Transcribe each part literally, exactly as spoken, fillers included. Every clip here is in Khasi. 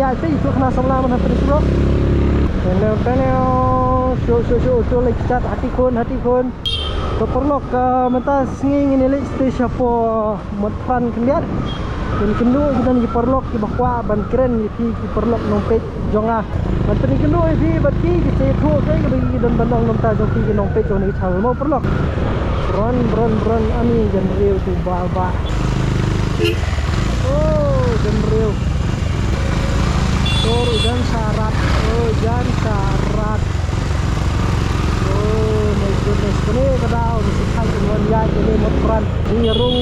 Ai phi tu khana samla man hapdeng surok. Teneu teneu. Shu shu shu shu leh kat hati khun hati khun. To paralok, ah, mynta sngi ngin ïa leit stage shapoh Motphran khyndiat. Ngin kynduh ïa ki don ki paralok kiba kwah ban kren ïa phi ki paralok nongpeit jong nga. Ban pynkynduh ïa phi bad ki ki sa ïathuh kaei kaba ki don ban ong na bynta jong phi ki nongpeit jong kane ka channel mo paralok. Bron bron bron ani jan riew tu ba ba. Oh jan riew. Oh jan sarat. Oh jan sarat. Oh my goodness. Kane ka dei ka dei ka dei Motphran. Ngi rung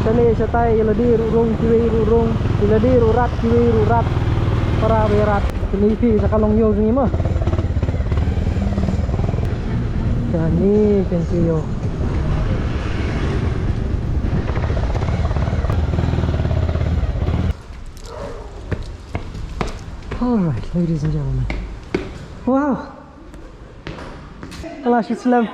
kane shatai ïa lade ruh rung kiwei ruh rung. Ïa lade ruh rat kiwei ruh rat. Para ba ïa rat. Kane phi sa ka long ïew jong ngi mo. Kane kan ki ïew. All right, ladies and gentlemen. Wow. Alah, shit slam.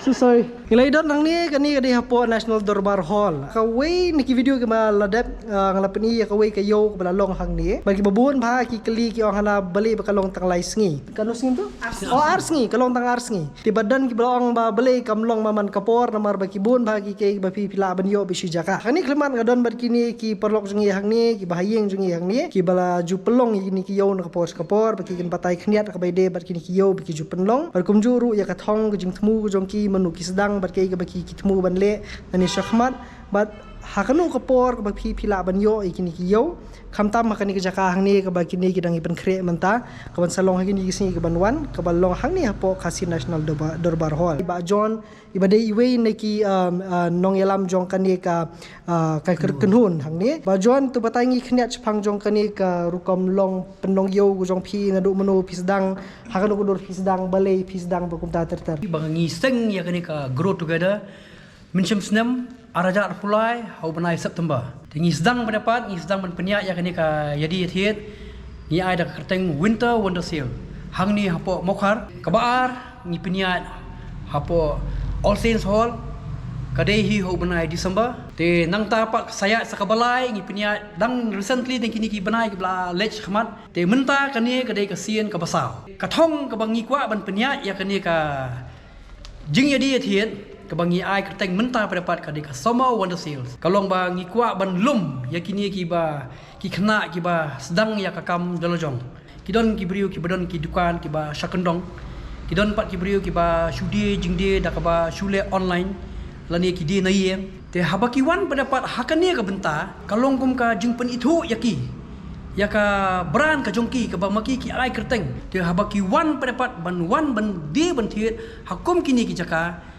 So sorry. Ngi la ïa don hangne, kane ka dei hapoh National Dorbar Hall. Kawei na ki video kiba la dep, ah, nga la pyni ïa kawei ka ïew kaba la long hangne. Bad kiba bun bha ki kylli ki ong hana balei ba ka long tang lai sngi. Katno sngi tu? Ar sngi. Oh, ar sngi, ka long tang ar sngi. Te ba don kiba la ong ba balei kam long man man ka por namar ba ki bun bha ki kaei ba phi phi lah ban ïoh bad shi jaka. Hangne khlem nga don bad kine ki paralok jong ngi hangne, kiba ha ïing jong ngi hangne, kiba la ju pynlong ïa kine ki ïew na ka por sha ka por, ba ki kan batai khyndiat kaba ïadei bad kine ki ïew ba ki ju pynlong. Bad kumjuh ruh ïa ka thong ka jingthmu ka jong ki, mano ki sdang bad kaei kaba ki ki thmu ban leh nangne shakhmat. Bad ha kano ka por kaba phi phi lah ban ïoh ïa kine ki ïew. Khamtam ha kane ka jaka hangne kaba kine ki dang ïa pynkhreh mynta, kaban sa long ha kine ki sngi kaban wan, kaba long hangne hapoh Khasi National Dorbar, Dorbar Hall. Bah John, iba dei iwei na ki, um, uh, nongïalam jong kane ka, uh, ka kynhun hangne. Bah John, to batai ngi khyndiat shaphang jong kane ka rukom long pynlong ïew ka jong phi, naduh mano phi sdang, ha kano ka dur phi sdang, balei phi sdang, ba kumta ter ter. Ba ngi seng ïa kane ka Grow Together mynshem snem ar hajar arphew lai ha u bnai September. Te ngi sdang ban ïa pat, ngi sdang ban pynïaid ïa kane ka ïadie ïathied, ngi ai da ka kyrteng Winter Wonder Sale. Hangne hapoh Mawkhar, kaba ar ngi pynïaid hapoh All Saints Hall, ka dei hi ha u bnai December. Te nangta pat sa ïaid sa kaba lai ngi pynïaid dang recently dang kine ki bnai kiba la leit shakhmat. Te mynta kane ka dei ka sien kaba saw. Ka thong kaba ngi kwah ban pynïaid ïa kane ka jingïadie ïathied kaba ngi ai kyrteng mynta pat ka dei ka Summer Wonder Sales. Ka long ba ngi kwah ban lum ïa kine kiba ki khynnah kiba sdang ïa ka kam da la jong. Ki don ki briew kiba don ki dukan kiba sha kyndong. Ki don pat ki briew kiba shu die jingdie da kaba shu leh online lane ki die na ïing. Te haba ki wan pat ha kane ka bynta ka long kum ka jingpynithuh ïa ki, ïa ka brand ka jong ki kaba ma ki ki ai kyrteng. Te haba ki wan pat ban wan ban die ban thied ha kum kine ki jaka,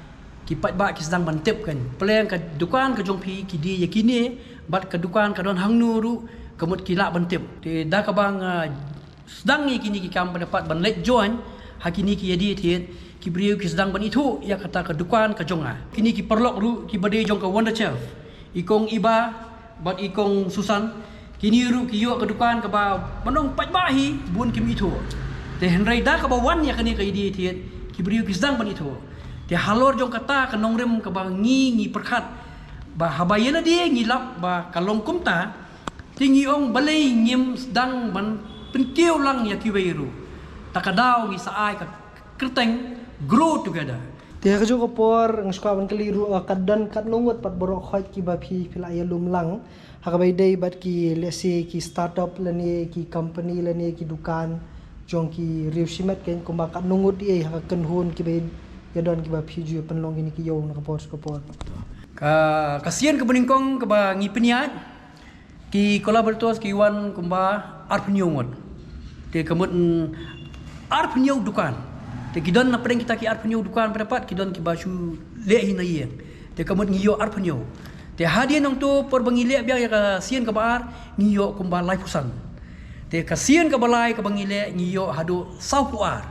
ki paidbah ki sdang ban tip kan. Pleng ka dukan ka jong phi ki die ïa kine bad ka dukan ka don hangno ruh ka mut ki lah ban tip. Te da kaba nga sdang ïa kine ki kam pat ban leit join ha kine ki ïadie ïathied, ki briew ki sdang ban ithuh ïa kata ka dukan ka jong nga. Kine ki paralok ruh kiba dei jong ka Wonder Chef, i kong Iba bad i kong Susan, kine ruh ki ïoh ka dukan kaba ban ong paidbah hi bun kim ithuh. Te hynrei da kaba wan ïa kane ka ïadie ïathied ki briew ki sdang ban ithuh. Te halor jong kata ka nongrim kaba ngi ngi pyrkhat ba haba ïa lade ngi lap ba ka long kumta, te ngi ong balei ngim sdang ban pynkiew lang ïa kiwei ruh. Ta ka daw ngi sa ai ka kyrteng Grow Together. Te ha kajuh ka por nga sngewkwah ban kylli ruh, ka don katno ngut pat baroh khoit kiba phi phi la ïalum lang ha kaba ïadei bad ki, let's say, ki startup lane ki company lane ki dukan jong ki riew shimet, kan kumba katno ngut ïa ha ka kynhun kiba ïa don kiba phi ju pynlong kine ki ïew na ka por sha ka por. Ka ka sien kaba nyngkong kaba ngi pynïaid, ki collaborators ki wan kumba arphew ngut. Te ka mut, mm, arphew dukan. Te ki don na pdeng kita ki arphew dukan pat ki don kiba shu leh hi na ïing. Te ka mut ngi ïoh arphew. Te hadien nangto por ba ngi leh biang ïa ka sien kaba ar ngi ïoh kumba laiphew san. Te ka sien kaba lai kaba ngi leh ngi ïoh haduh sawphew ar.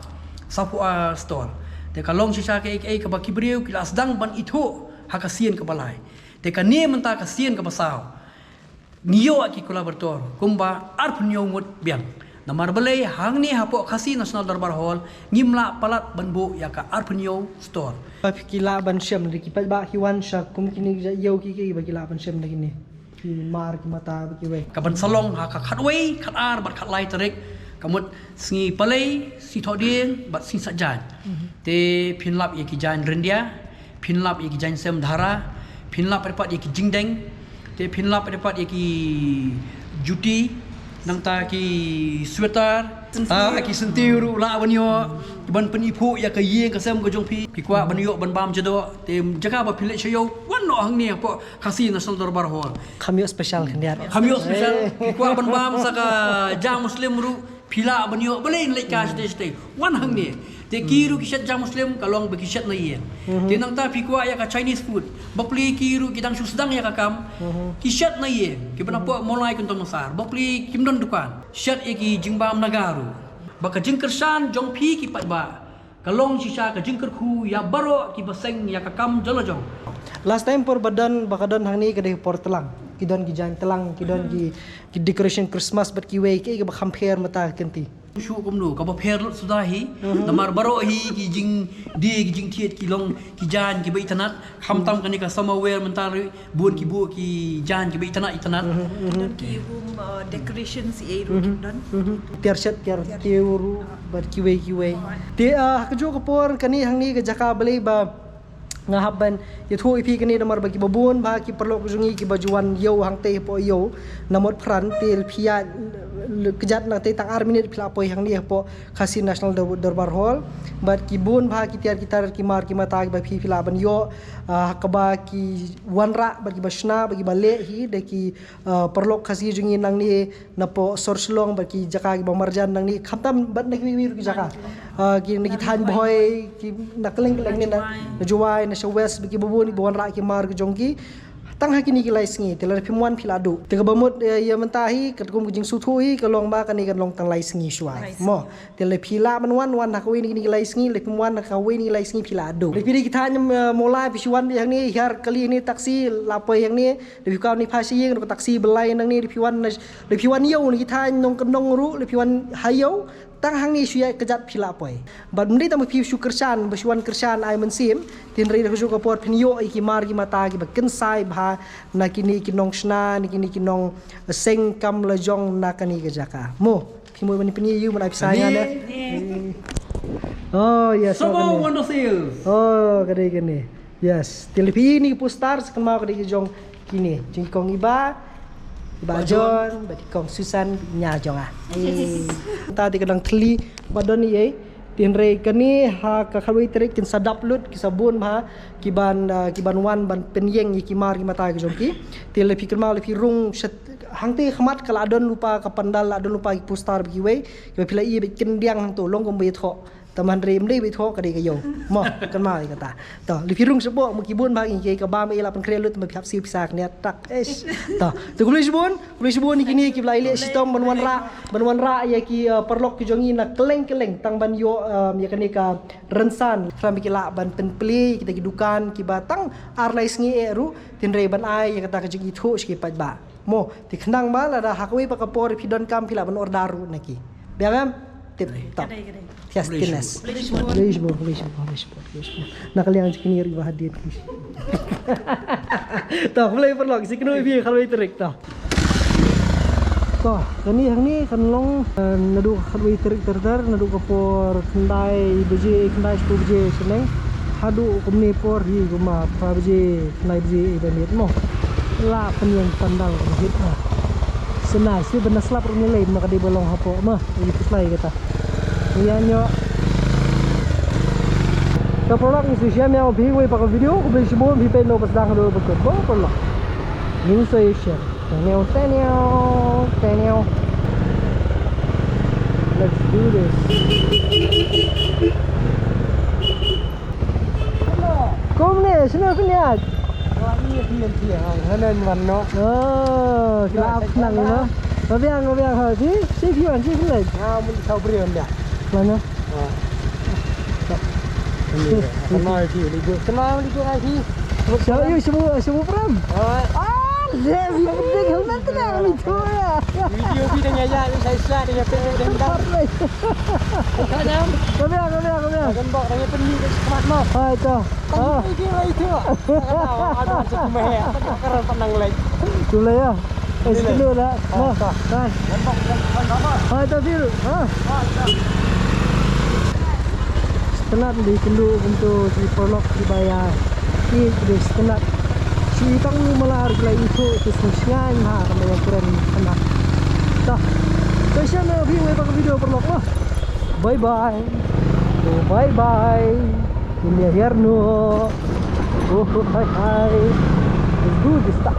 Sawphew ar stall. Te ka long shisha kaei kaei kaba ki briew ki la sdang ban ithuh ha ka sien kaba lai. Te kane mynta ka sien kaba saw. Ngi ïoh ki collaborator kumba arphew ngut biang. Namar balei hangne hapoh Khasi National Dorbar Hall ngim lah palat ban buh ïa ka arphew stall. Ba phi ki lah ban shem da ki paidbah ki wan sha kum kine ki jait ïew ki ki ba ki lah ban shem da kine. Ki mar ki mata bad kiwei. Ka ban sa long ha ka khatwei, khatar bad khatlai tarik. Ka mut sngi Palei, sngi Thohdieng bad sngi Saitjaiñ. Te phin lap ïa ki jaiñ ryndia, phin lap ïa ki jaiñ sem dhara, phin lap pat ïa ki jingdeng. Te phin lap pat ïa ki juti, nangta ki sweater, ah, ki syntiew ruh lah ban ïoh, ban pyniphuh ïa ka ïing ka sem ka jong phi. Phi kwah ban ïoh ban bam shadoh, te jaka ba phi leit sha ïew, wan noh hangne hapoh Khasi National Dorbar Hall. Kham ïoh special khyndiat. Kham ïoh special, phi kwah ban bam sa ka ja Muslim ruh, phi lah ban ïoh, balei leit ka shatei shatei. Wan hangne. Te ki ruh ki shet ja Muslim, ka long ba ki shet na ïing. Te nangta phi kwah ïa ka Chinese food, bapli ki ruh ki dang shu sdang ïa ka kam. Ki shet na ïing, ki ban hapoh Mawlai Kynton Massar, bapli kim don dukan. Shet ïa ki jingbam Naga ruh. Ba ka jingkyrshan jong phi ki paidbah ka long shisha ka jingkyrkhu ïa baroh kiba seng ïa ka kam jong la jong. Last time por ba don, ba ka don hangne ka dei por tlang. Ki don ki jaiñ tlang, ki don ki, ki decoration Christmas bad kiwei, kiei kiba kham pher mynta ka kynti? Shu kumno, kaba pher lut suda hi. Namar baroh hi ki jingdie ki jingthied ki long ki jaiñ kiba itynnat. Khamtam kane ka summer wear mynta ruh bun ki buh ki jaiñ kiba itynnat itynnat. Don ki home, uh, decorations ei ruh ki don. Tiar shet tiar tiew ruh bad kiwei kiwei. Te, ah, ha kajuh ka por kane hangne ka jaka balei ba nga hap ban ïathuh ïa phi kane namar ba kiba bun bha ki paralok jong ngi kiba ju wan ïew hangtei hapoh ïew na Motphran, te phi ïa kjat nangtei tang ar minit phi la poi hangne hapoh Khasi National Dor-, Dorbar Hall. Bad ki bun bha ki tiar ki tar ki mar ki mata kiba phi phi lah ban ïoh, ah, kaba ki wanrah bad kiba shna bad kiba leh hi da ki, ah, paralok Khasi jong ngi nangne napoh sor Shillong bad ki jaka kiba marjan nangne, khamtam bad na kiwei kiwei ruh ki jaka. Ah, ki na ki thaiñ Bhoi, ki na kylleng kylleng ne na, na Jowai, na sha West, bad kiba bun kiba wanrah ki mar ki jong ki. Tang ha kine ki lai sngi, te lada phim wan phi la duh. Te kaba mut, eh, ïa mynta hi, katkum ka jingsngewthuh hi, ka long ba kane kan long tang lai sngi shuwa. Mo, te lada phi lah ban wan, wan ha kawei na kine ki lai sngi, lada phim wan ha kawei na ki lai sngi phi la duh. Lada phi dei ki thaiñ, eh, Mawlai phi shu wan hangne, hiar kali hangne taxi, la poi hangne, lada phi kwah ban phai sha ïing, ruh ka taxi ba lai nangne, lada phi wan na, lada phi wan ïew na ki thaiñ Nongkyndong ruh, lada phi wan ha ïew, tang hangne shu ïa kjat phi la poi. Bad ym dei tang ba phi shu kyrshan, ba shu wan kyrshan ai mynsiem, te hynrei da kajuh ka por phin ïoh ïa ki mar ki mata kiba kynsai bha na kine ki nongshna, na kine ki nongseng kam la jong na kane ka jaka. Mo, phi mo ban pynïoh ïa u ban ai pisa ïa nga ne. Oh, yes. Samo Wonder Sales. Oh, ka dei kane. Yes, te lada phi ïohi ïa kine ki poster sa kynmaw ka dei ka jong kine, jong i kong Iba, Iba John, bad i kong Susan, nia jong nga. Eh. Ta te ka dang thylli ba don ei ei. Te hynrei kane ha ka khatwei tarik kin sa dap lut, ki sa bun bha ki ban, ah, ki ban wan ban pynïeng ïa ki mar ki mata ki jong ki. Te lada phi kynmaw lada phi rung shet hangtei khmat ka la don lypa ka pandal, la don lypa ki poster ba kiwei, kiba phi la ïohi ba kyndiang hangto, long kumba ïathoh. Tang hynrei ym dei ba ïathoh, ka dei ka ïew. Mo, kynmaw ïa kata. To, lada phi rung shapoh, mo ki bun bha ki, kaba me la pynkhreh lut, mo phi hap siew pisa kane tak. Eish. To, to khublei shibun, khublei shibun ïa kine kiba la ïaleh shitom ban wanrah, ban wanrah ïa ki, uh, paralok ki jong ngi na kylleng kylleng tang ban ïoh, um, ïa kane ka rynsan. Khnang ba ki lah ban pynplie ïa kita ki dukan kiba tang ar lai sngi eh ruh, te hynrei ban ai ïa kata ka jingithuh sha ki paidbah. Mo, te khnang ba lada ha kawei pat ka por phi donkam phi lah ban order ruh na ki. Biang em? Tip top. Ka dei, ka dei. Yes, khublei shibun. Khublei shibun, khublei shibun, khublei shibun, khublei shibun. Na ka liang jong kine ruh ba hadien ki. To, khublei paralok, sa ïakynduh ïa phi khatwei tarik to. To, kane hangne kan long, eh, naduh khatwei tarik ter ter, naduh ka por khyndai baje, khyndai shiphew baje shaneng. Haduh kumne por hi kumba phra baje, khyndai baje, eh, ba miet mo. La pynïeng pandal kumba hit mo. Sa nice, shu ban da slap ruh ngi lei ma ka dei ba long hapoh ma. Ïa ki khyndai kata. Ïa nyo. Ka paralok ngi shu share ïa phi wei pat ka video, khublei shibun phi peit noh ba sdang haduh ba kut. Mo paralok. Ngi shu share. Thank you, thank you, thank you. Let's do this. Kumne, shano phin ïaid? Hanan wan noh. Oh, ki la ap khnang ma. Ba biang, ba biang ha, phi, phi wan, phi leit. Nga mun thaw briew wan biang. Lano? Ah. Kano phi, li gu, kano li gu ai phi. Shaw yu, shabu, shabu pram. Ah. Ah, Dep ïa ka ding helmet te na mi tu ïa. Video bi dang ïa ïa, ïa sa sa dang ïa pynlong dang dang. Ka jam. Ka biang, ka biang, ka biang. Kan bok dang ïa pynlong ka smat mo. Hai to. Tang ïa ki lai tu. Aduh, cik meh. Ka ran pandang lai. Tu lai ïa. Eh, sekali lah. Mo. Hai. Kan bok dang ïa pynlong. Hai to Phil. Ha. Sngewtynnat dei kynduh kumto shi paralok kiba ïa ïeit dei sngewtynnat. Shi tang u malar ki la ithuh ki sngewsngaiñ ha ka maya kren sngewtynnat. Ta. Ta shen na phi wei bak video paralok mo. Bye bye. Oh, bye bye. India hiar no. Oh, hai hai. Let's do this stuff.